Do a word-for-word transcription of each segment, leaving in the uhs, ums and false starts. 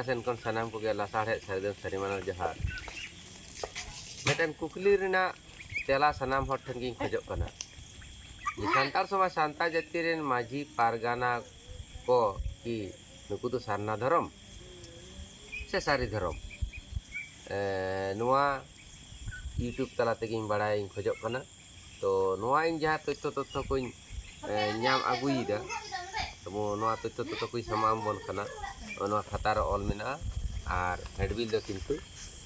ᱥᱮᱱ ᱠᱷᱚᱱ ᱥᱟᱱᱟᱢ ᱠᱚᱜᱮ ᱞᱟᱥᱟᱲᱦᱮᱫ ᱥᱟᱹᱨᱤ ᱫᱚ ᱥᱟᱹᱨᱤ ᱢᱟᱱᱟᱣ ᱡᱚᱦᱟᱨ᱾ ᱢᱤᱫᱴᱮᱱ ᱠᱩᱠᱞᱤ ᱨᱮᱱᱟᱜ ᱛᱮᱞᱟ ᱥᱟᱱᱟᱢ ᱦᱚᱲ ᱴᱷᱮᱱ ᱜᱤᱧ ᱠᱷᱚᱡᱚᱜ ᱠᱟᱱᱟ᱾ ᱡᱮ ᱥᱟᱱᱛᱟᱲ ᱥᱚᱢᱟᱡᱽ, ᱥᱟᱱᱛᱟᱲ ᱡᱟᱹᱛᱤ ᱨᱮᱱ ᱢᱟᱹᱡᱷᱤ ᱯᱟᱨᱜᱟᱱᱟ ᱠᱚ ᱠᱤ ᱱᱩᱠᱩ ᱫᱚ ᱥᱟᱨᱱᱟ ᱫᱷᱚᱨᱚᱢ ᱥᱮ ᱥᱟᱹᱨᱤ ᱫᱷᱚᱨᱚᱢ? ᱮ, ᱱᱚᱣᱟ YouTube ᱛᱟᱞᱟ ᱛᱮᱜᱮᱧ ᱵᱟᱲᱟᱭᱤᱧ ᱠᱷᱚᱡᱚᱜ ᱠᱟᱱᱟ᱾ ᱛᱚ ᱱᱚᱣᱟ ᱤᱧ ᱡᱟᱦᱟᱸ ᱛᱚᱛᱛᱷᱚ ᱛᱚᱛᱛᱷᱚ ᱠᱚᱧ, ᱮ, ᱧᱟᱢ ᱟᱹᱜᱩᱭᱮᱫᱟ, ᱛᱚᱵᱮ ᱱᱚᱣᱟ ᱛᱚᱛᱛᱷᱚ ᱛᱚᱛᱛᱷᱚ ᱠᱚᱧ ᱥᱟᱢᱟᱝ ᱟᱵᱚᱱ ᱠᱟᱱᱟ᱾ ᱱᱚᱣᱟ ᱠᱷᱟᱛᱟ ᱨᱮ ᱚᱞ ᱢᱮᱱᱟᱜᱼᱟ᱾ ᱟᱨ ᱦᱮᱰᱵᱤᱞ ᱫᱚ ᱠᱤᱱᱛᱩ,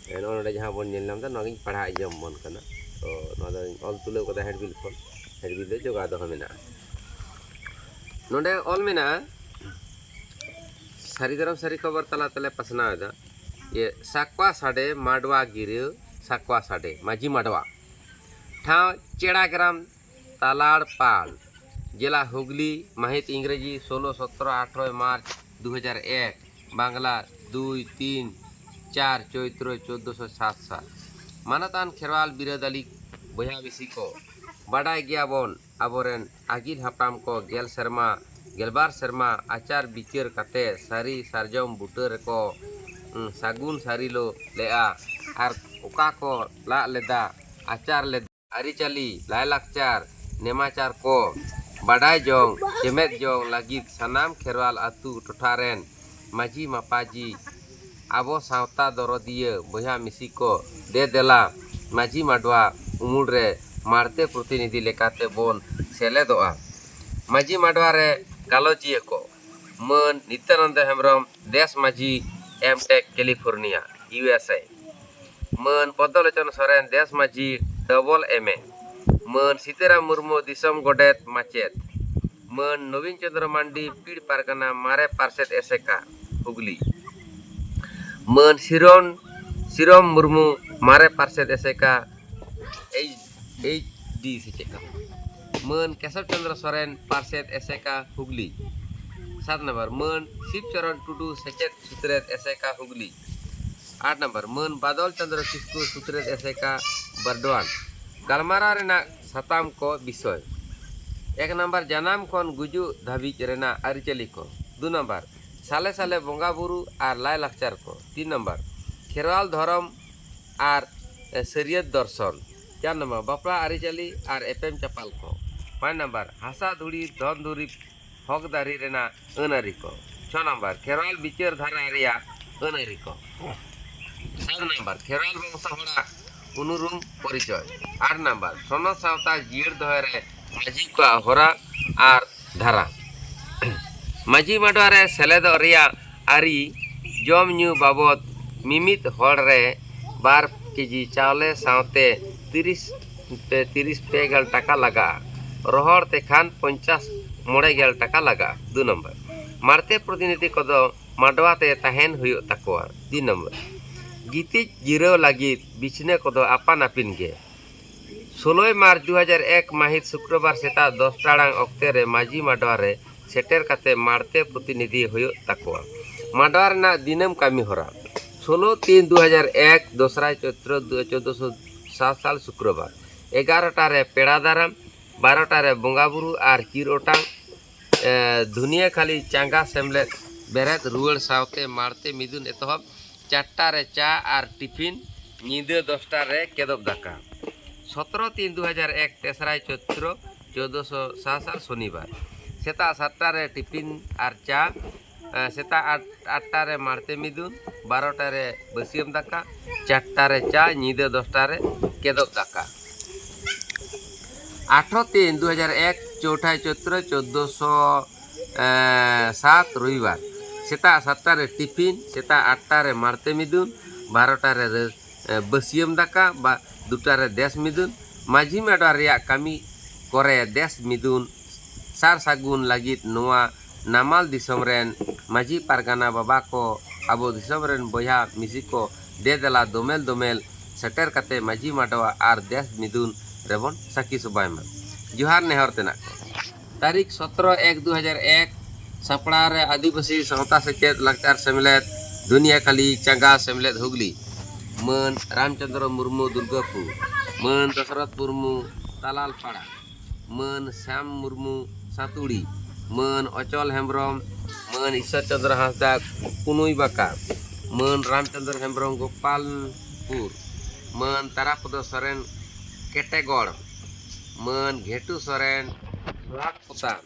ᱮ, ᱱᱚᱜᱼᱚ ᱱᱚᱰᱮ ᱡᱟᱦᱟᱸ ᱵᱚᱱ ᱧᱮᱞ ᱧᱟᱢ ᱮᱫᱟ, ᱱᱚᱣᱟ ᱜᱤᱧ ᱯᱟᱲᱦᱟᱣ ᱟᱸᱡᱚᱢ ᱟᱵᱚᱱ ᱠᱟᱱᱟ᱾ ᱛᱚ ᱱᱚᱣᱟ ᱫᱚᱧ ᱚᱞ ᱛᱩᱞᱟᱹᱣ ᱠᱟᱫᱟ ᱦᱮᱰᱵᱤᱞ ᱠᱷᱚᱱ᱾ ᱦᱮᱰᱵᱤᱞ ᱫᱚ ᱡᱚᱜᱟᱣ ᱫᱚᱦᱚ ᱢᱮᱱᱟᱜᱼᱟ᱾ ᱱᱚᱰᱮ ᱚᱞ ᱢᱮᱱᱟᱜᱼᱟ, ᱥᱟᱹᱨᱤ ᱫᱷᱚᱨᱚᱢ ᱥᱟᱹᱨᱤ ᱠᱷᱚᱵᱚᱨ ᱛᱟᱞᱟ ᱛᱮᱞᱮ ᱯᱟᱥᱱᱟᱣ ᱮᱫᱟ᱾ ᱤᱭᱟᱹ, ᱥᱟᱠᱣᱟ ᱥᱟᱰᱮ ᱢᱟᱰᱣᱟ ᱜᱤᱨᱟᱹ, ᱥᱟᱠᱣᱟ ᱥᱟᱰᱮ ᱢᱟᱹᱡᱷᱤ ᱢᱟᱰᱣᱟ, ᱴᱷᱟᱶ ᱪᱮᱲᱟ ᱜᱨᱟᱢ, ᱛᱟᱞᱟᱲ ᱯᱟᱲ, ᱡᱮᱞᱟ ᱦᱩᱜᱽᱞᱤ, ᱢᱟᱹᱦᱤᱛ ᱤᱝᱨᱮᱡᱤ ᱥᱳᱞᱳ, ᱥᱚᱛᱨᱚ, ᱟᱴᱷᱨᱚᱭ ᱢᱟᱨᱪ ᱫᱩ ᱦᱟᱡᱟᱨ ᱮᱠ, ᱵᱟᱝᱞᱟ ᱫᱩᱭ ᱛᱤᱱ ᱪᱟᱨ ᱪᱳᱭᱛᱨᱚ ᱪᱳᱫᱽᱫᱳᱥᱚ ᱥᱟᱛ ᱥᱟᱞ᱾ ᱢᱟᱱᱚᱛᱟᱱ ᱠᱷᱮᱨᱣᱟᱞ ᱵᱤᱨᱟᱹᱫᱟᱹᱞᱤ ᱵᱚᱭᱦᱟ ᱢᱤᱥᱤ ᱠᱚ, ᱵᱟᱰᱟᱭ ᱜᱮᱭᱟᱵᱚᱱ ᱟᱵᱚᱨᱮᱱ ᱟᱹᱜᱤᱞ ᱦᱟᱯᱲᱟᱢ ᱠᱚ ᱜᱮᱞ ᱥᱮᱨᱢᱟ, ᱜᱮᱞᱵᱟᱨ ᱥᱮᱨᱢᱟ ᱟᱪᱟᱨ ᱵᱤᱪᱟᱹᱨ ᱠᱟᱛᱮ ᱥᱟᱹᱨᱤ ᱥᱟᱨᱡᱚᱢ ᱵᱩᱴᱟᱹ ᱨᱮᱠᱚ, ᱩᱸ, ᱥᱟᱹᱜᱩᱱ ᱥᱟᱹᱨᱤ ᱞᱚ ᱞᱮᱜᱼᱟ᱾ ᱟᱨ ᱚᱠᱟ ᱠᱚ ᱞᱟᱜ ᱞᱮᱫᱟ, ᱟᱪᱟᱨ ᱞᱮᱫᱟ, ᱟᱹᱨᱤᱪᱟᱹᱞᱤ, ᱞᱟᱭᱼᱞᱟᱠᱪᱟᱨ, ᱱᱮᱢᱟᱪᱟᱨ ᱠᱚ ᱵᱟᱰᱟᱭ ᱡᱚᱝ, ᱪᱮᱢᱮᱫ ᱡᱚᱝ ᱞᱟᱹᱜᱤᱫ ᱥᱟᱱᱟᱢ ᱠᱷᱮᱨᱣᱟᱞ ᱟᱹᱛᱩ ᱴᱚᱴᱷᱟ ᱨᱮᱱ ᱢᱟᱹᱡᱷᱤ ᱢᱟᱯᱟᱡᱤ, ᱟᱵᱚ ᱥᱟᱶᱛᱟ ᱫᱚᱨᱚᱫᱤᱭᱟᱹ ᱵᱚᱭᱦᱟ ᱢᱤᱥᱤ ᱠᱚ, ᱫᱮ ᱫᱮᱞᱟ ᱢᱟᱹᱡᱷᱤ ᱢᱟᱰᱣᱟ ᱩᱢᱩᱞ ᱨᱮ ᱢᱟᱲᱛᱮ ᱯᱨᱚᱛᱤᱱᱤᱫᱷᱤ ᱞᱮᱠᱟᱛᱮ ᱵᱚᱱ ᱥᱮᱞᱮᱫᱚᱜᱼᱟ᱾ ᱢᱟᱹᱡᱷᱤ ᱢᱟᱰᱣᱟ ᱨᱮ ᱜᱟᱞᱚᱪᱤᱭᱟᱹ ᱠᱚ, ᱢᱟᱹᱱ ᱱᱤᱛᱭᱟᱱᱚᱱᱫᱚ ᱦᱮᱢᱵᱨᱚᱢ, ᱫᱮᱥ ᱢᱟᱹᱡᱷᱤ, ᱮᱢᱴᱮᱠ, ᱠᱮᱞᱤᱯᱷᱳᱨᱱᱤᱭᱟ, ᱤᱭᱩ ᱮᱥ ᱮ᱾ ᱢᱟᱹᱱ ᱯᱚᱫᱽᱫᱚᱞᱳᱪᱚᱱ ᱥᱚᱨᱮᱱ, ᱫᱮᱥ ᱢᱟᱹᱡᱷᱤ, ᱰᱚᱵᱚᱞ ᱮᱢ ᱮ᱾ ᱢᱟᱹᱱ ᱥᱤᱛᱟᱹᱨᱟᱢ ᱢᱩᱨᱢᱩ, ᱫᱤᱥᱚᱢ ᱜᱚᱰᱮᱛ, ᱢᱟᱪᱮᱛ᱾ ᱢᱟᱹᱱ ᱱᱚᱵᱤᱱ ᱪᱚᱸᱫᱽᱨᱚ ᱢᱟᱱᱰᱤ, ᱯᱤᱲ ᱯᱟᱨᱜᱟᱱᱟ, ᱢᱟᱨᱮ ᱯᱟᱨᱥᱮᱛ ᱮᱥᱮᱠᱟ, ᱦᱩᱜᱽᱞᱤ᱾ ᱢᱟᱹᱱ ᱥᱤᱨᱚᱱ, ᱥᱤᱨᱚᱢ ᱢᱩᱨᱢᱩ, ᱢᱟᱨᱮ ᱯᱟᱨᱥᱮᱛ ᱮᱥᱮᱠᱟ, ᱮᱭᱤᱪ, ᱮᱭᱤᱪ ᱰᱤ ᱥᱮ ᱪᱮᱫ ᱠᱟᱱᱟ? ᱢᱟᱹᱱ ᱠᱮᱥᱚᱵ ᱪᱚᱸᱫᱽᱨᱚ ᱥᱚᱨᱮᱱ, ᱯᱟᱨᱥᱮᱛ ᱮᱥᱮᱠᱟ, ᱦᱩᱜᱽᱞᱤ᱾ ᱥᱟᱛ ᱱᱟᱢᱵᱟᱨ, ᱢᱟᱹᱱ ᱥᱤᱵ ᱪᱚᱨᱚᱱ ᱴᱩᱰᱩ, ᱥᱮᱪᱮᱫ ᱥᱩᱛᱨᱮᱛ ᱮᱥᱮᱠᱟ, ᱦᱩᱜᱽᱞᱤ᱾ ᱟᱴ ᱱᱟᱢᱵᱟᱨ, ᱢᱟᱹᱱ ᱵᱟᱫᱚᱞ ᱪᱚᱸᱫᱽᱨᱚ ᱠᱤᱥᱠᱩ, ᱥᱩᱛᱨᱮᱛ ᱮᱥᱮᱠᱟ, ᱵᱟᱨᱰᱚᱣᱟᱱ᱾ ᱜᱟᱞᱢᱟᱨᱟᱣ ᱨᱮᱱᱟᱜ ᱥᱟᱛᱟᱢ ᱠᱚ ᱵᱤᱥᱚᱭ: ᱮᱠ ᱱᱟᱢᱵᱟᱨ, ᱡᱟᱱᱟᱢ ᱠᱷᱚᱱ ᱜᱩᱡᱩᱜ ᱫᱷᱟᱹᱵᱤᱡ ᱨᱮᱱᱟᱜ ᱟᱹᱨᱤᱪᱟᱹᱞᱤ ᱠᱚ᱾ ᱫᱩ ᱱᱟᱢᱵᱟᱨ, ᱥᱟᱞᱮ ᱥᱟᱞᱮ ᱵᱚᱸᱜᱟ ᱵᱩᱨᱩ ᱟᱨ ᱞᱟᱭ ᱞᱟᱠᱪᱟᱨ ᱠᱚ᱾ ᱛᱤᱱ ᱱᱟᱢᱵᱟᱨ, ᱠᱷᱮᱨᱣᱟᱞ ᱫᱷᱚᱨᱚᱢ ᱟᱨ ᱥᱟᱹᱨᱭᱟᱹᱛ ᱫᱚᱨᱥᱚᱱ᱾ ᱪᱟᱨ ᱱᱟᱢᱵᱟᱨ, ᱵᱟᱯᱞᱟ ᱟᱹᱨᱤᱪᱟᱹᱞᱤ ᱟᱨ ᱮᱯᱮᱢ ᱪᱟᱯᱟᱞ ᱠᱚ᱾ ᱯᱟᱸᱪ ᱱᱟᱢᱵᱟᱨ, ᱦᱟᱥᱟ ᱫᱷᱩᱲᱤ ᱫᱷᱚᱱ ᱫᱩᱨᱤᱵᱽ ᱦᱚᱠ ᱫᱟᱹᱨᱤ ᱨᱮᱱᱟᱜ ᱟᱹᱱ ᱟᱹᱨᱤ ᱠᱚ᱾ ᱪᱷᱚ ᱱᱟᱢᱵᱟᱨ, ᱠᱷᱮᱨᱣᱟᱞ ᱵᱤᱪᱟᱹᱨ ᱫᱷᱟᱨᱟ ᱨᱮᱭᱟᱜ ᱟᱹᱱ ᱟᱹᱨᱤ ᱠᱚ᱾ ᱥᱟᱛ ᱱᱟᱢᱵᱟᱨ, ᱠᱷᱮᱨᱣᱟᱞ ᱵᱚᱝᱥᱚ ᱦᱚᱲᱟᱜ ᱩᱱᱩᱨᱩᱢ ᱯᱚᱨᱤᱪᱚᱭ᱾ ᱟᱴ ᱱᱟᱢᱵᱟᱨ, ᱥᱚᱱᱚᱛ ᱥᱟᱶᱛᱟ ᱡᱤᱭᱟᱹᱲ ᱫᱚᱦᱚᱭ ᱨᱮ ᱢᱟᱹᱡᱷᱤ ᱠᱚᱣᱟᱜ ᱦᱚᱨᱟ ᱟᱨ ᱫᱷᱟᱨᱟ᱾ ᱢᱟᱹᱡᱷᱤ ᱢᱟᱰᱣᱟ ᱨᱮ ᱥᱮᱞᱮᱫᱚᱜ ᱨᱮᱭᱟᱜ ᱟᱹᱨᱤ᱾ ᱡᱚᱢ ᱧᱩ ᱵᱟᱵᱚᱫ ᱢᱤᱢᱤᱫ ᱦᱚᱲ ᱨᱮ ᱵᱟᱨ ᱠᱮᱡᱤ ᱪᱟᱣᱞᱮ ᱥᱟᱶᱛᱮ ᱛᱤᱨᱤᱥ ᱯᱮ, ᱛᱤᱨᱤᱥ ᱯᱮ ᱜᱮᱞ ᱴᱟᱠᱟ ᱞᱟᱜᱟᱜᱼᱟ᱾ ᱨᱚᱦᱚᱲ ᱛᱮᱠᱷᱟᱱ ᱯᱚᱧᱪᱟᱥ ᱢᱚᱬᱮ ᱜᱮᱞ ᱴᱟᱠᱟ ᱞᱟᱜᱟᱜᱼᱟ᱾ ᱫᱩ ᱱᱚᱢᱵᱚᱨ, ᱢᱟᱲᱛᱮ ᱯᱨᱚᱛᱤᱱᱤᱫᱷᱤ ᱠᱚᱫᱚ ᱢᱟᱰᱣᱟ ᱛᱮ ᱛᱟᱦᱮᱱ ᱦᱩᱭᱩᱜ ᱛᱟᱠᱚᱣᱟ᱾ ᱛᱤᱱ ᱱᱚᱢᱵᱚᱨ, ᱜᱤᱛᱤᱡ ᱡᱤᱨᱟᱹᱣ ᱞᱟᱹᱜᱤᱫ ᱵᱤᱪᱷᱱᱟᱹ ᱠᱚᱫᱚ ᱟᱯᱟᱱ ᱟᱹᱯᱤᱱ ᱜᱮ᱾ ᱥᱳᱞᱳᱭ ᱢᱟᱨᱪ ᱫᱩ ᱦᱟᱡᱟᱨ ᱮᱠ ᱢᱟᱹᱦᱤᱛ ᱥᱩᱠᱨᱚᱵᱟᱨ ᱥᱮᱛᱟᱜ ᱫᱚᱥ ᱴᱟᱲᱟᱝ ᱚᱠᱛᱮ ᱨᱮ ᱢᱟᱹᱡᱷᱤ ᱢᱟᱰᱣᱟ ᱨᱮ ᱥᱮᱴᱮᱨ ᱠᱟᱛᱮ ᱢᱟᱲᱛᱮ ᱯᱨᱚᱛᱤᱱᱤᱫᱷᱤ ᱦᱩᱭᱩᱜ ᱛᱟᱠᱚᱣᱟ᱾ ᱢᱟᱰᱣᱟ ᱨᱮᱱᱟᱜ ᱫᱤᱱᱟᱹᱢ ᱠᱟᱹᱢᱤ ᱦᱚᱨᱟ᱾ ᱥᱳᱞᱳ ᱛᱤᱱ ᱫᱩ ᱦᱟᱡᱟᱨ ᱮᱠ, ᱫᱚᱥᱨᱟᱭ ᱪᱳᱭᱛᱨᱚ ᱫᱩ-, ᱪᱳᱫᱽᱫᱳᱥᱚ ᱥᱟᱛ ᱥᱟᱞ ᱥᱩᱠᱨᱚᱵᱟᱨ, ᱮᱜᱟᱨᱚᱴᱟ ᱨᱮ ᱯᱮᱲᱟ ᱫᱟᱨᱟᱢ, ᱵᱟᱨᱚᱴᱟ ᱨᱮ ᱵᱚᱸᱜᱟ ᱵᱩᱨᱩ ᱟᱨ ᱪᱤᱨ ᱚᱴᱟᱝ, ᱮ, ᱫᱷᱩᱱᱤᱭᱟᱹ ᱠᱷᱟᱹᱞᱤ ᱪᱟᱸᱜᱟ ᱥᱮᱢᱞᱮᱫ ᱵᱮᱨᱮᱫ ᱨᱩᱣᱟᱹᱲ ᱥᱟᱶᱛᱮ ᱢᱟᱲᱛᱮ ᱢᱤᱫᱩᱱ ᱮᱛᱚᱦᱚᱵ, ᱪᱟᱨᱴᱟ ᱨᱮ ᱪᱟ ᱟᱨ ᱴᱤᱯᱷᱤᱱ, ᱧᱤᱫᱟᱹ ᱫᱚᱥᱴᱟ ᱨᱮ ᱠᱮᱫᱚᱵ ᱫᱟᱠᱟ᱾ ᱥᱚᱛᱨᱚ ᱛᱤᱱ ᱫᱩ ᱦᱟᱡᱟᱨ ᱮᱠ, ᱛᱮᱥᱨᱟᱭ ᱪᱳᱭᱛᱨᱚ, ᱪᱳᱫᱽᱫᱳᱥᱚ ᱥᱟᱛ ᱥᱟᱞ ᱥᱚᱱᱤᱵᱟᱨ, ᱥᱮᱛᱟᱜ ᱥᱟᱛᱴᱟ ᱨᱮ ᱴᱤᱯᱷᱤᱱ ᱟᱨ ᱪᱟ, ᱮ, ᱥᱮᱛᱟᱜ ᱟᱴ, ᱟᱴᱴᱟ ᱨᱮ ᱢᱟᱲᱛᱮ ᱢᱤᱫᱩᱱ, ᱵᱟᱨᱚᱴᱟ ᱨᱮ ᱵᱟᱹᱥᱭᱟᱹᱢ ᱫᱟᱠᱟ, ᱪᱟᱨᱴᱟ ᱨᱮ ᱪᱟ, ᱧᱤᱫᱟᱹ ᱫᱚᱥᱴᱟ ᱨᱮ ᱠᱮᱫᱚᱵ ᱫᱟᱠᱟ᱾ ᱟᱴᱷᱨᱚ ᱛᱤᱱ ᱫᱩ ᱦᱟᱡᱟᱨ ᱮᱠ, ᱪᱳᱣᱴᱷᱟᱭ ᱪᱳᱭᱛᱨᱚ, ᱪᱳᱫᱽᱫᱳᱥᱚ, ᱮ, ᱥᱟᱛ, ᱨᱚᱵᱤᱵᱟᱨ, ᱥᱮᱛᱟᱜ ᱥᱟᱛᱴᱟ ᱨᱮ ᱴᱤᱯᱷᱤᱱ, ᱥᱮᱛᱟᱜ ᱟᱴᱴᱟ ᱨᱮ ᱢᱟᱲᱛᱮ ᱢᱤᱫᱩᱱ, ᱵᱟᱨᱚᱴᱟ ᱨᱮ ᱨᱟᱹ-, ᱮ, ᱵᱟᱹᱥᱭᱟᱹᱢ ᱫᱟᱠᱟ, ᱵᱟ, ᱫᱩᱴᱟ ᱨᱮ ᱫᱮᱥ ᱢᱤᱫᱩᱱ᱾ ᱢᱟᱹᱡᱷᱤ ᱢᱟᱰᱣᱟ ᱨᱮᱭᱟᱜ ᱠᱟᱹᱢᱤ ᱠᱚᱨᱮ ᱫᱮᱥ ᱢᱤᱫᱩᱱ ᱥᱟᱨ ᱥᱟᱹᱜᱩᱱ ᱞᱟᱹᱜᱤᱫ ᱱᱚᱣᱟ ᱱᱟᱢᱟᱞ ᱫᱤᱥᱚᱢ ᱨᱮᱱ ᱢᱟᱹᱡᱷᱤ ᱯᱟᱨᱜᱟᱱᱟ ᱵᱟᱵᱟ ᱠᱚ, ᱟᱵᱚ ᱫᱤᱥᱚᱢ ᱨᱮᱱ ᱵᱚᱭᱦᱟ ᱢᱤᱥᱤ ᱠᱚ, ᱫᱮ ᱫᱮᱞᱟ ᱫᱚᱢᱮᱞ ᱫᱚᱢᱮᱞ ᱥᱮᱴᱮᱨ ᱠᱟᱛᱮ ᱢᱟᱹᱡᱷᱤ ᱢᱟᱰᱣᱟ ᱟᱨ ᱫᱮᱥ ᱢᱤᱫᱩᱱ ᱨᱮᱵᱚᱱ ᱥᱟᱹᱠᱷᱤ ᱥᱚᱵᱷᱟᱭ ᱢᱟ᱾ ᱡᱚᱦᱟᱨ ᱱᱮᱦᱚᱨ ᱛᱮᱱᱟᱜ ᱠᱚ᱾ ᱛᱟᱹᱨᱤᱠᱷ ᱥᱚᱛᱨᱚ ᱮᱠ ᱫᱩ ᱦᱟᱡᱟᱨ ᱮᱠ, ᱥᱟᱯᱲᱟᱣ ᱨᱮ ᱟᱹᱫᱤᱵᱟᱹᱥᱤ ᱥᱟᱶᱛᱟ ᱥᱮᱪᱮᱫ ᱞᱟᱠᱪᱟᱨ ᱥᱮᱢᱞᱮᱫ, ᱫᱩᱱᱤᱭᱟᱹ ᱠᱷᱟᱹᱞᱤ ᱪᱟᱸᱜᱟ ᱥᱮᱢᱞᱮᱫ ᱦᱩᱜᱽᱞᱤ, ᱢᱟᱹᱱ ᱨᱟᱢᱪᱚᱸᱫᱽᱨᱚ ᱢᱩᱨᱢᱩ ᱫᱩᱨᱜᱟᱯᱩᱨ, ᱢᱟᱹᱱ ᱫᱚᱥᱨᱚᱛᱷ ᱢᱩᱨᱢᱩ ᱛᱟᱞᱟᱞᱯᱟᱲᱟ, ᱢᱟᱹᱱ ᱥᱭᱟᱢ ᱢᱩᱨᱢᱩ ᱥᱟᱸᱛᱩᱲᱤ, ᱢᱟᱹᱱ ᱚᱪᱚᱞ ᱦᱮᱢᱵᱨᱚᱢ ᱢᱟᱹᱱ ᱤᱥᱥᱚᱨ ᱪᱚᱸᱫᱽᱨᱚ ᱦᱟᱸᱥᱫᱟ ᱠᱩᱱᱩᱭ ᱵᱟᱸᱠᱟ, ᱢᱟᱹᱱ ᱨᱟᱢᱪᱚᱸᱫᱽᱨᱚ ᱦᱮᱢᱵᱨᱚᱢ ᱜᱳᱯᱟᱞᱯᱩᱨ, ᱢᱟᱹᱱ ᱛᱟᱨᱟᱯᱚᱫᱚ ᱥᱚᱨᱮᱱ ᱠᱮᱴᱮᱜᱚᱲ, ᱢᱟᱹᱱ ᱜᱷᱮᱴᱩ ᱥᱚᱨᱮᱱ ᱥᱚᱦᱟᱜᱽ ᱯᱚᱛᱟᱢ,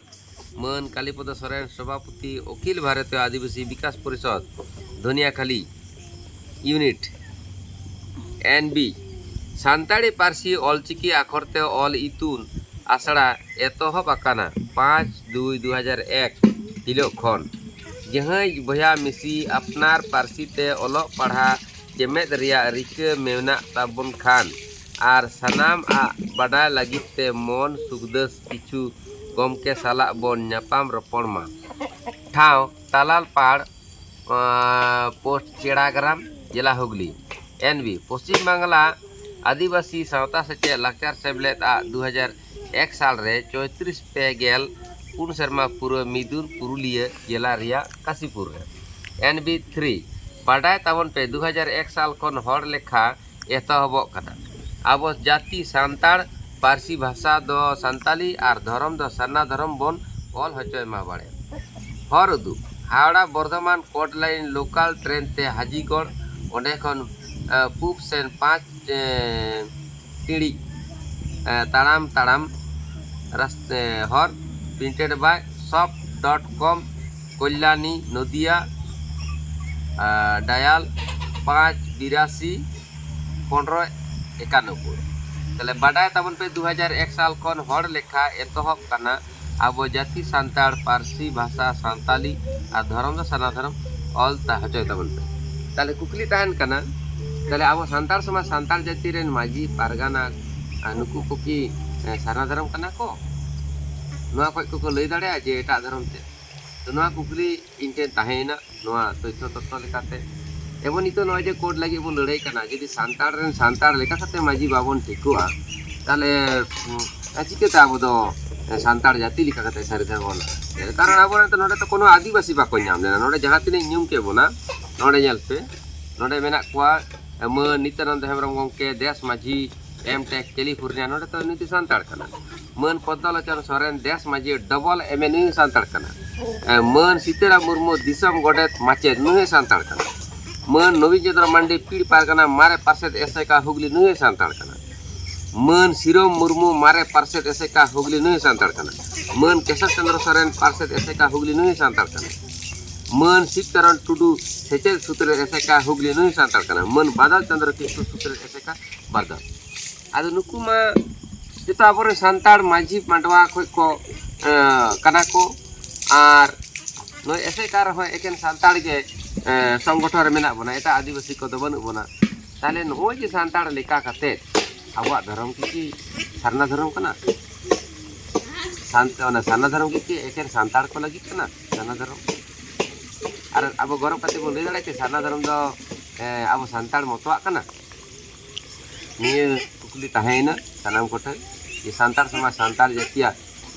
ᱢᱟᱹᱱ ᱠᱟᱞᱤᱯᱚᱫᱚ ᱥᱚᱨᱮᱱ ᱥᱚᱵᱷᱟᱯᱚᱛᱤ ᱚᱠᱷᱤᱞ ᱵᱷᱟᱨᱚᱛᱤᱭᱚ ᱟᱹᱫᱤᱵᱟᱹᱥᱤ ᱵᱤᱠᱟᱥ ᱯᱚᱨᱤᱥᱚᱫᱽ ᱫᱷᱚᱱᱤᱭᱟᱠᱷᱟᱞᱤ ᱤᱭᱩᱱᱤᱴ᱾ ᱮᱱ ᱵᱤ, ᱥᱟᱱᱛᱟᱲᱤ ᱯᱟᱹᱨᱥᱤ ᱚᱞᱪᱤᱠᱤ ᱟᱠᱷᱚᱨ ᱛᱮ ᱚᱞ ᱤᱛᱩᱱ ᱟᱥᱲᱟ ᱮᱛᱚᱦᱚᱵ ᱟᱠᱟᱱᱟ ᱯᱟᱸᱪ ᱫᱩᱭ ᱫᱩ ᱦᱟᱡᱟᱨ ᱮᱠ ᱦᱤᱞᱳᱜ ᱠᱷᱚᱱ᱾ ᱡᱟᱦᱟᱸᱭ ᱵᱚᱭᱦᱟ ᱢᱤᱥᱤ ᱟᱯᱱᱟᱨ ᱯᱟᱹᱨᱥᱤ ᱛᱮ ᱚᱞᱚᱜ ᱯᱟᱲᱦᱟᱜ ᱪᱮᱢᱮᱫ ᱨᱮᱭᱟᱜ ᱨᱤᱠᱟᱹ ᱢᱮᱱᱟᱜ ᱛᱟᱵᱚᱱ ᱠᱷᱟᱱ ᱟᱨ ᱥᱟᱱᱟᱢ ᱟᱜ ᱵᱟᱰᱟᱭ ᱞᱟᱹᱜᱤᱫ ᱛᱮ ᱢᱚᱱ ᱥᱩᱠᱫᱟᱹᱥ ᱠᱤᱪᱷᱩ ᱜᱚᱢᱠᱮ ᱥᱟᱞᱟᱜ ᱵᱚᱱ ᱧᱟᱯᱟᱢ ᱨᱚᱯᱚᱲ ᱢᱟ᱾ ᱴᱷᱟᱶ ᱛᱟᱞᱟᱞᱯᱟᱲ, ᱟᱸ, ᱯᱳᱥᱴ ᱪᱮᱲᱟᱜᱨᱟᱢ, ᱡᱮᱞᱟ ᱦᱩᱜᱽᱞᱤ᱾ ᱮᱱ ᱵᱤ, ᱯᱚᱥᱪᱤᱢ ᱵᱟᱝᱞᱟ ᱟᱹᱫᱤᱵᱟᱹᱥᱤ ᱥᱟᱶᱛᱟ ᱥᱮᱪᱮᱫ ᱞᱟᱠᱪᱟᱨ ᱥᱮᱢᱞᱮᱫ ᱟᱜ ᱫᱩ ᱦᱟᱡᱟᱨ ᱮᱠ ᱥᱟᱞ ᱨᱮ ᱪᱳᱭᱛᱨᱤᱥ ᱯᱮ ᱜᱮᱞ ᱯᱩᱱ ᱥᱮᱨᱢᱟ ᱯᱩᱨᱟᱹ ᱢᱤᱫᱩᱨ ᱯᱩᱨᱩᱞᱤᱭᱟᱹ ᱡᱮᱞᱟ ᱨᱮᱭᱟᱜ ᱠᱟᱥᱤᱯᱩᱨ ᱨᱮ᱾ ᱮᱱ ᱵᱤ ᱛᱷᱨᱤ, ᱵᱟᱰᱟᱭ ᱛᱟᱵᱚᱱ ᱯᱮ ᱫᱩ ᱦᱟᱡᱟᱨ ᱮᱠ ᱥᱟᱞ ᱠᱷᱚᱱ ᱦᱚᱲ ᱞᱮᱠᱷᱟ ᱮᱛᱚᱦᱚᱵᱚᱜ ᱠᱟᱱᱟ᱾ ᱟᱵᱚ ᱡᱟᱹᱛᱤ ᱥᱟᱱᱛᱟᱲ ᱯᱟᱹᱨᱥᱤ ᱵᱷᱟᱥᱟ ᱫᱚ ᱥᱟᱱᱛᱟᱞᱤ ᱟᱨ ᱫᱷᱚᱨᱚᱢ ᱫᱚ ᱥᱟᱨᱱᱟ ᱫᱷᱚᱨᱚᱢ ᱵᱚᱱ ᱚᱞ ᱦᱚᱪᱚᱭ ᱢᱟ ᱵᱟᱲᱮ᱾ ᱦᱚᱨ ᱩᱫᱩᱜ, ᱦᱟᱣᱲᱟ ᱵᱚᱨᱫᱷᱚᱢᱟᱱ ᱠᱳᱴ ᱞᱟᱭᱤᱱ ᱞᱳᱠᱟᱞ ᱴᱨᱮᱱ ᱛᱮ ᱦᱟᱡᱤᱜᱚᱲ, ᱚᱸᱰᱮ ᱠᱷᱚᱱ, ᱮ, ᱯᱩᱵ ᱥᱮᱱ ᱯᱟᱸᱪ, ᱮ, ᱴᱤᱲᱤᱡ, ᱮ, ᱛᱟᱲᱟᱢ ᱛᱟᱲᱟᱢ ᱨᱟᱥᱛᱮ ᱦᱚᱨ᱾ Printed by shop dot com, Kalyani, Nadia, ᱟᱨ ᱰᱟᱭᱟᱞ ᱯᱟᱸᱪ ᱵᱤᱨᱟᱥᱤ ᱯᱚᱱᱨᱚ ᱮᱠᱟᱱᱚᱵᱵᱳᱭ᱾ ᱛᱟᱦᱞᱮ ᱵᱟᱰᱟᱭ ᱛᱟᱵᱚᱱ ᱯᱮ, ᱫᱩ ᱦᱟᱡᱟᱨ ᱮᱠ ᱥᱟᱞ ᱠᱷᱚᱱ ᱦᱚᱲ ᱞᱮᱠᱷᱟ ᱮᱛᱚᱦᱚᱵ ᱠᱟᱱᱟ᱾ ᱟᱵᱚ ᱡᱟᱹᱛᱤ ᱥᱟᱱᱛᱟᱲ ᱯᱟᱹᱨᱥᱤ, ᱵᱷᱟᱥᱟ ᱥᱟᱱᱛᱟᱞᱤ ᱟᱨ ᱫᱷᱚᱨᱚᱢ ᱫᱚ ᱥᱟᱨᱱᱟ ᱫᱷᱚᱨᱚᱢ ᱚᱞ ᱛᱟ-, ᱦᱚᱪᱚᱭ ᱛᱟᱵᱚᱱ ᱯᱮ᱾ ᱛᱟᱦᱞᱮ ᱠᱩᱠᱞᱤ ᱛᱟᱦᱮᱱ ᱠᱟᱱᱟ, ᱛᱟᱦᱞᱮ ᱟᱵᱚ ᱥᱟᱱᱛᱟᱲ ᱥᱚᱢᱟᱡᱽ, ᱥᱟᱱᱛᱟᱲ ᱡᱟᱹᱛᱤ ᱨᱮᱱ ᱢᱟᱹᱡᱷᱤ ᱯᱟᱨᱜᱟᱱᱟ, ᱟᱨ ᱱᱩᱠᱩ ᱠᱚ ᱠᱤ, ᱮ, ᱥᱟᱨᱱᱟ ᱫᱷᱚᱨᱚᱢ ᱠᱟᱱᱟ ᱠᱚ? ᱱᱚᱣᱟ ᱠᱷᱚᱡ ᱠᱚᱠᱚ ᱞᱟᱹᱭ ᱫᱟᱲᱮᱭᱟᱜᱼᱟ ᱡᱮ ᱮᱴᱟᱜ ᱫᱷᱚᱨᱚᱢ ᱛᱮ? ᱛᱚ ᱱᱚᱣᱟ ᱠᱩᱠᱞᱤ ᱤᱧ ᱴᱷᱮᱱ ᱛᱟᱦᱮᱸᱭᱮᱱᱟ ᱱᱚᱣᱟ ᱛᱚᱛᱛᱷᱚ ᱛᱚᱛᱛᱷᱚ ᱞᱮᱠᱟᱛᱮ᱾ ᱮᱵᱚᱝ ᱱᱤᱛᱚᱜ ᱱᱚᱜᱼᱚᱭ ᱡᱮ ᱠᱳᱰ ᱞᱟᱹᱜᱤᱫ ᱵᱚᱱ ᱞᱟᱹᱲᱦᱟᱹᱭ ᱠᱟᱱᱟ, ᱡᱩᱫᱤ ᱥᱟᱱᱛᱟᱲ ᱨᱮᱱ ᱥᱟᱱᱛᱟᱲ ᱞᱮᱠᱟ ᱠᱟᱛᱮ ᱢᱟᱹᱡᱷᱤ ᱵᱟᱵᱚᱱ ᱴᱷᱤᱠᱚᱜᱼᱟ, ᱛᱟᱦᱞᱮ, ᱩᱸ, ᱪᱤᱠᱟᱹᱛᱮ ᱟᱵᱚ ᱫᱚ ᱥᱟᱱᱛᱟᱲ ᱡᱟᱹᱛᱤ ᱞᱮᱠᱟ ᱠᱟᱛᱮ ᱥᱟᱹᱨᱤ ᱫᱷᱚᱨᱢ ᱵᱚᱱ? ᱠᱟᱨᱚᱱ ᱟᱵᱚ ᱨᱮᱱ ᱛᱚ ᱱᱚᱰᱮ ᱛᱚ ᱠᱳᱱᱳ ᱟᱹᱫᱤᱵᱟᱹᱥᱤ ᱵᱟᱠᱚ ᱧᱟᱢ ᱞᱮᱱᱟ᱾ ᱱᱚᱰᱮ ᱡᱟᱦᱟᱸ ᱛᱤᱱᱟᱹᱜ ᱧᱩᱢ ᱠᱮᱫ ᱵᱚᱱᱟ, ᱱᱚᱰᱮ ᱧᱮᱞ ᱯᱮ, ᱱᱚᱰᱮ ᱢᱮᱱᱟᱜ ᱠᱚᱣᱟ, ᱢᱟᱹᱱ ᱱᱤᱛᱭᱟᱱᱚᱱᱫᱚ ᱦᱮᱢᱵᱨᱚᱢ ᱜᱚᱢᱠᱮ, ᱫᱮᱥ ᱢᱟᱹᱡᱷᱤ, ᱮᱢ ᱴᱮᱠ, ᱠᱮᱞᱤᱯᱷᱳᱨᱱᱤᱭᱟ, ᱱᱚᱰᱮ ᱛᱚ ᱱᱩᱭ ᱫᱚ ᱥᱟᱱᱛᱟᱲ ᱠᱟᱱᱟ᱾ ᱢᱟᱹᱱ ᱯᱚᱫᱽᱫᱚᱞᱳᱪᱚᱱ ᱥᱚᱨᱮᱱ, ᱫᱮᱥ ᱢᱟᱹᱡᱷᱤ, ᱰᱚᱵᱚᱞ ᱮᱢ ᱮ, ᱱᱩᱭ ᱦᱚᱸ ᱥᱟᱱᱛᱟᱲ ᱠᱟᱱᱟ᱾ ᱮ, ᱢᱟᱹᱱ ᱥᱤᱛᱟᱹᱨᱟᱢ ᱢᱩᱨᱢᱩ, ᱫᱤᱥᱚᱢ ᱜᱚᱰᱮᱛ ᱢᱟᱪᱮᱛ, ᱱᱩᱭ ᱦᱚᱸᱭ ᱥᱟᱱᱛᱟᱲ ᱠᱟᱱᱟ᱾ ᱢᱟᱹᱱ ᱱᱚᱵᱤᱱ ᱪᱚᱸᱫᱽᱨᱚ ᱢᱟᱱᱰᱤ, ᱯᱤᱲ ᱯᱟᱨᱜᱟᱱᱟ ᱢᱟᱨᱮ ᱯᱟᱨᱥᱮᱛ ᱮᱥᱮᱠᱟ ᱦᱩᱜᱽᱞᱤ, ᱱᱩᱭ ᱦᱚᱸᱭ ᱥᱟᱱᱛᱟᱲ ᱠᱟᱱᱟ᱾ ᱢᱟᱹᱱ ᱥᱤᱨᱚᱢ ᱢᱩᱨᱢᱩ, ᱢᱟᱨᱮ ᱯᱟᱨᱥᱮᱛ ᱮᱥᱮᱠᱟ ᱦᱩᱜᱽᱞᱤ, ᱱᱩᱭ ᱦᱚᱸᱭ ᱥᱟᱱᱛᱟᱲ ᱠᱟᱱᱟ᱾ ᱢᱟᱹᱱ ᱠᱮᱥᱚᱵ ᱪᱚᱸᱫᱽᱨᱚ ᱥᱚᱨᱮᱱ, ᱯᱟᱨᱥᱮᱛ ᱮᱥᱮᱠᱟ ᱦᱩᱜᱽᱞᱤ, ᱱᱩᱭ ᱦᱚᱸᱭ ᱥᱟᱱᱛᱟᱲ ᱠᱟᱱᱟ᱾ ᱢᱟᱹᱱ ᱥᱤᱵᱪᱚᱨᱚᱱ ᱴᱩᱰᱩ, ᱥᱮᱪᱮᱫ ᱥᱩᱛᱨᱮᱛ ᱮᱥᱮᱠᱟ ᱦᱩᱜᱽᱞᱤ, ᱱᱩᱭ ᱦᱚᱸᱭ ᱥᱟᱱᱛᱟᱲ ᱠᱟᱱᱟ᱾ ᱢᱟᱹᱱ ᱵᱟᱫᱚᱞ ᱪᱚᱸᱫᱽᱨᱚ ᱠᱤᱥᱠᱩ, ᱥᱩᱛᱨᱮᱛ ᱮᱥᱮᱠᱟ ᱵᱟᱨᱫᱟᱞ᱾ ᱟᱫᱚ ᱱᱩᱠᱩ ᱢᱟ ᱡᱚᱛᱚ ᱟᱵᱚᱨᱮᱱ ᱥᱟᱱᱛᱟᱲ ᱢᱟᱹᱡᱷᱤ ᱢᱟᱰᱣᱟ ᱠᱷᱚᱡ ᱠᱚ, ᱮ, ᱠᱟᱱᱟ ᱠᱚ᱾ ᱟᱨ ᱱᱚᱜᱼᱚᱭ ᱮᱥᱮᱠᱟ ᱨᱮᱦᱚᱸ ᱮᱠᱮᱱ ᱥᱟᱱᱛᱟᱲ ᱜᱮ, ᱮ, ᱥᱚᱝᱜᱚᱴᱷᱚᱱ ᱨᱮ ᱢᱮᱱᱟᱜ ᱵᱚᱱᱟ, ᱮᱴᱟᱜ ᱟᱹᱫᱤᱵᱟᱹᱥᱤ ᱠᱚᱫᱚ ᱵᱟᱹᱱᱩᱜ ᱵᱚᱱᱟ᱾ ᱛᱟᱦᱞᱮ ᱱᱚᱜᱼᱚᱭ ᱡᱮ ᱥᱟᱱᱛᱟᱲ ᱞᱮᱠᱟ ᱠᱟᱛᱮ ᱟᱵᱚᱣᱟᱜ ᱫᱷᱚᱨᱚᱢ ᱠᱤ, ᱠᱤ ᱥᱟᱨᱱᱟ ᱫᱷᱚᱨᱚᱢ ᱠᱟᱱᱟ? ᱥᱟᱱ-, ᱚᱱᱟ ᱥᱟᱨᱱᱟ ᱫᱷᱚᱨᱚᱢ ᱠᱤ, ᱠᱤ ᱮᱠᱮᱱ ᱥᱟᱱᱛᱟᱲ ᱠᱚ ᱞᱟᱹᱜᱤᱫ ᱠᱟᱱᱟ ᱥᱟᱨᱱᱟ ᱫᱷᱚᱨᱚᱢ? ᱟᱨ ᱟᱵᱚ ᱜᱚᱨᱚᱵ ᱠᱟᱛᱮ ᱵᱚᱱ ᱞᱟᱹᱭ ᱫᱟᱲᱮᱭᱟᱜᱼᱟ ᱠᱤ ᱥᱟᱨᱱᱟ ᱫᱷᱚᱨᱚᱢ ᱫᱚ, ᱮ, ᱟᱵᱚ ᱥᱟᱱᱛᱟᱲ ᱢᱚᱛᱚᱣᱟᱜ ᱠᱟᱱᱟ? ᱱᱤᱭᱟᱹ ᱠᱩᱠᱞᱤ ᱛᱟᱦᱮᱸᱭᱮᱱᱟ ᱥᱟᱱᱟᱢ ᱠᱚᱴᱷᱮᱱ ᱡᱮ ᱥᱟᱱᱛᱟᱲ ᱥᱚᱢᱟᱡᱽ, ᱥᱟᱱᱛᱟᱲ ᱡᱟᱹᱛᱤᱭᱟᱜ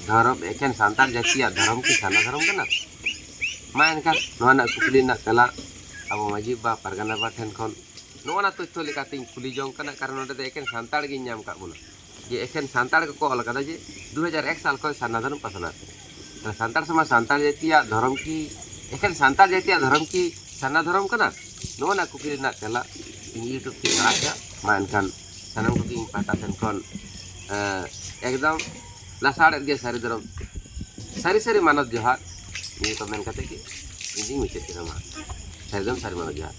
ᱫᱷᱚᱨᱚᱢ, ᱮᱠᱷᱮᱱ ᱥᱟᱱᱛᱟᱲ ᱡᱟᱹᱛᱤᱭᱟᱜ ᱫᱷᱚᱨᱚᱢ ᱠᱤ ᱥᱟᱨᱱᱟ ᱫᱷᱚᱨᱚᱢ ᱠᱟᱱᱟ? ᱢᱟ ᱮᱱᱠᱷᱟᱱ ᱱᱚᱣᱟ ᱨᱮᱱᱟᱜ ᱠᱩᱠᱞᱤ ᱨᱮᱱᱟᱜ ᱛᱮᱞᱟ ᱟᱵᱚ ᱢᱟᱹᱡᱷᱤ ᱵᱟ, ᱯᱟᱨᱜᱟᱱᱟ ᱵᱟ ᱴᱷᱮᱱ ᱠᱷᱚᱱ ᱱᱚᱜᱼᱚ ᱱᱟ ᱛᱚᱛᱛᱷᱚ ᱞᱮᱠᱟᱛᱤᱧ ᱠᱩᱞᱤ ᱡᱚᱝ ᱠᱟᱱᱟ, ᱠᱟᱨᱚᱱ ᱱᱚᱰᱮ ᱫᱚ ᱮᱠᱮᱱ ᱥᱟᱱᱛᱟᱲ ᱜᱤᱧ ᱧᱟᱢ ᱠᱟᱜ ᱵᱚᱱᱟ᱾ ᱡᱮ ᱮᱠᱷᱮᱱ ᱥᱟᱱᱛᱟᱲ ᱜᱮᱠᱚ ᱚᱞ ᱠᱟᱫᱟ ᱡᱮ ᱫᱩ ᱦᱟᱡᱟᱨ ᱮᱠ ᱥᱟᱞ ᱠᱷᱚᱱ ᱥᱟᱨᱱᱟ ᱫᱷᱚᱨᱚᱢ ᱯᱟᱥᱱᱟᱣ ᱠᱟᱱᱟ᱾ ᱛᱟᱦᱞᱮ ᱥᱟᱱᱛᱟᱲ ᱥᱚᱢᱟᱡᱽ, ᱥᱟᱱᱛᱟᱲ ᱡᱟᱹᱛᱤᱭᱟᱜ ᱫᱷᱚᱨᱚᱢ ᱠᱤ, ᱮᱠᱷᱮᱱ ᱥᱟᱱᱛᱟᱲ ᱡᱟᱹᱛᱤᱭᱟᱜ ᱫᱷᱚᱨᱚᱢ ᱠᱤ ᱥᱟᱨᱱᱟ ᱫᱷᱚᱨᱚᱢ ᱠᱟᱱᱟ? ᱱᱚᱜᱼᱚ ᱱᱟ ᱠᱩᱠᱞᱤ ᱨᱮᱱᱟᱜ ᱛᱮᱞᱟ ᱤᱧ YouTube ᱛᱮᱧ ᱟᱲᱟᱜ ᱮᱫᱟ᱾ ᱢᱟ ᱮᱱᱠᱷᱟᱱ ᱥᱟᱱᱟᱢ ᱠᱚᱜᱮ ᱤᱧ ᱯᱟᱦᱴᱟ ᱥᱮᱱ ᱠᱷᱚᱱ, ᱮᱸ, ᱮᱠᱫᱚᱢ ᱞᱟᱥᱟᱲᱦᱮᱫ ᱜᱮ ᱥᱟᱹᱨᱤ ᱫᱷᱚᱨᱚᱢ, ᱥᱟᱹᱨᱤ ᱥᱟᱹᱨᱤ ᱢᱟᱱᱚᱛ ᱡᱚᱦᱟᱨ᱾ ᱱᱤᱭᱟᱹ ᱠᱚ ᱢᱮᱱ ᱠᱟᱛᱮ ᱜᱮ ᱤᱧ ᱫᱩᱧ ᱢᱩᱪᱟᱹᱫ ᱠᱮᱫᱟ᱾ ᱢᱟ ᱥᱟᱹᱨᱤ ᱫᱷᱚᱨᱚᱢ ᱥᱟᱹᱨᱤ ᱢᱟᱱᱚᱛ ᱡᱚᱦᱟᱨ᱾